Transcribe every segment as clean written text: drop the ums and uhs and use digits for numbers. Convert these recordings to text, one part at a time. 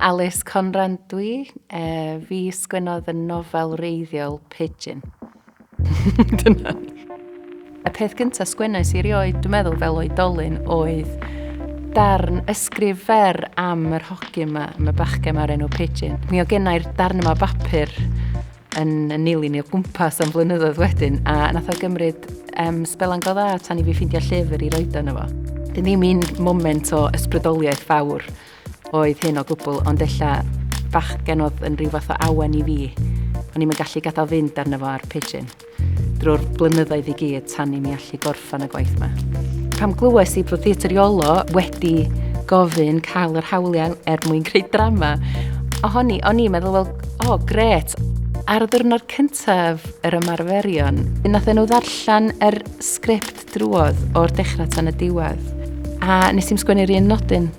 Alys Conran dwi. Fi sgwennodd y nofel wreiddiol Pigeon. Dyna. Y peth gyntaf sgwennais i erioed, dwi'n meddwl, fel oedolyn, oedd darn ysgrif fer am yr hogyn yma, am y bachgen yma o'r enw Pigeon. Mi o gennau'r darn yma o bapur yn nilyn i o gwmpas am flynyddoedd wedyn, a nath o gymryd sbelan go dda tan i fi ffeindio llyfr i roed yno fo. Ddim un moment o ysbrydoliaeth fawr oedd hyn o gwbl, ond ella bachgen oedd yn rhyw fath o awen i fi. O'n i'm yn gallu gadael fynd arno fo ar Pigeon drwy'r blynyddoedd i gyd tan i mi allu gorffan y gwaith yma. Pam glywes i bod Theatr Iolo wedi gofyn cael yr hawliau er mwyn creu drama, ohoni, o'n i'n meddwl, wel, o, oh, gret. Ar y diwrnod cyntaf yr ymarferion, nath nhw ddarllen yr sgript drwodd o'r dechrau tan y diwedd. A nes i'm sgwennu'r un nodyn.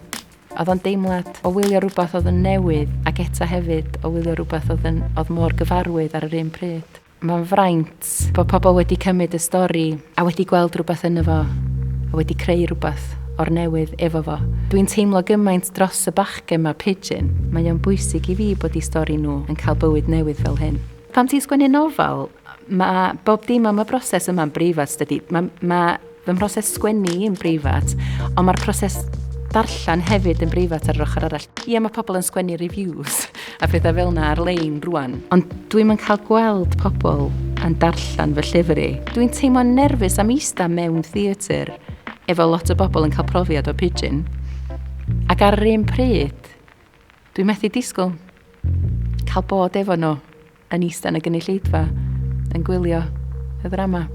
Oedd o'n deimlad o wylio rhywbeth oedd yn newydd ac eto hefyd o wylio rhywbeth oedd, yn, oedd mor gyfarwydd ar yr un pryd. Mae'n fraint bod pobl wedi cymryd y stori a wedi gweld rhywbeth yno fo a wedi creu rhywbeth o'r newydd efo fo. Dwi'n teimlo gymaint dros y bachgen ma Pigeon. Mae o'n bwysig i fi bod i stori nhw yn cael bywyd newydd fel hyn. Pan ti'n sgwennu nofel, mae bob dim am y broses yma'n breifat, dydy. Mae fy mhroses sgwennu i'n breifat, ond mae'r proses darllen hefyd yn breifat ar yr ochr arall. Ie, mae pobl yn sgwennu reviews a phethau fel yna ar-lein rwan, ond dwi'm yn cael gweld pobl yn darllen fy llyfr i. Dwi'n teimlo'n nerfus am eista mewn theatr efo lot o bobl yn cael profiad o Pigeon. Ac ar yr un pryd, dwi'n methu disgwyl cael bod efo nhw yn eista yn y gynulleidfa yn gwylio y ddrama.